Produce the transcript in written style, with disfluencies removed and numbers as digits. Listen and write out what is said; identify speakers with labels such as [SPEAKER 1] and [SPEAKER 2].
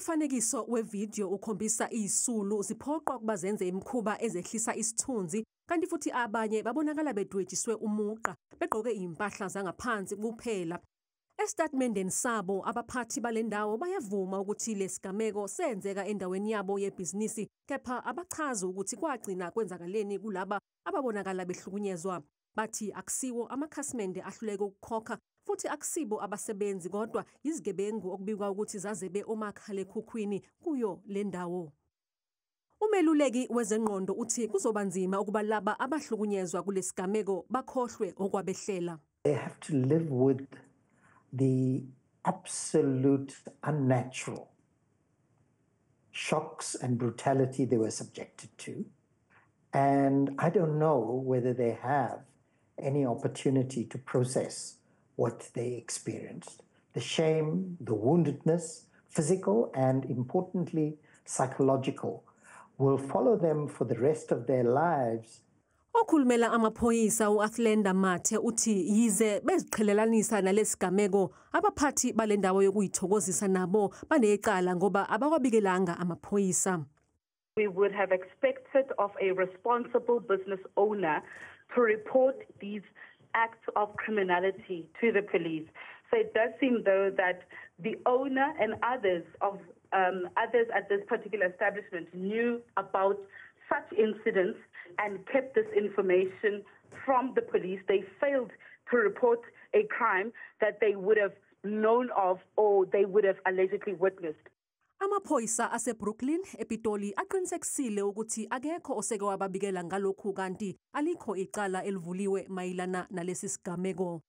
[SPEAKER 1] Umfanekiso wevidiyo ukhombisa izisulu ziphoqwa ukuba zenze imikhuba ezehlisa isithunzi, kanti futhi abanye babonakala bedwetshiswe umugqa begqoke izimpahla zangaphansi kuphela. Esitatimendeni sabo, abaphathi bale ndawo bayavuma ukuthi lesigameko senzeka endaweni yabo yebhizinisi, kepha abachazi ukuthi kwagcina kwenzakaleni kulaba ababonakala behlukunyezwa. Bathi akusiwo amakhasimende ahluleke ukukhokha futhi akusibo abasebenzi, kodwa izigebengu okubikwa ukuthi zazebe omakhalekhukhwini kuyo le ndawo. Umeluleki wezengqondo uthi kuzoba nzima ukuba laba abahlukunyezwa kulesigameko bakhohlwe okwabehlela.
[SPEAKER 2] They have to live with the absolute unnatural shocks and brutality they were subjected to. And I don't know whether they have any opportunity to process what they experienced. The shame, the woundedness, physical and importantly psychological, will follow them for the rest of their lives.
[SPEAKER 1] Okhulumela amaphoyisa u-Athlenda Mathe uthi yize beziqhelelanisa nalesigameko, abaphathi bale ndawo yokuyithokozisa nabo banecala ngoba abakwabikelanga amaphoyisa.
[SPEAKER 3] We would have expected of a responsible business owner to report these acts of criminality to the police. So it does seem, though, that the owner and others at this particular establishment knew about such incidents and kept this information from the police. They failed to report a crime that they would have known of or they would have allegedly witnessed.
[SPEAKER 1] Amaphoyisa aseBrooklyn ePitoli aqinisekisile ukuthi akekho oseke wababikela ngalokhu, kanti alikho icala elivuliwe mayelana nalesi sigameko.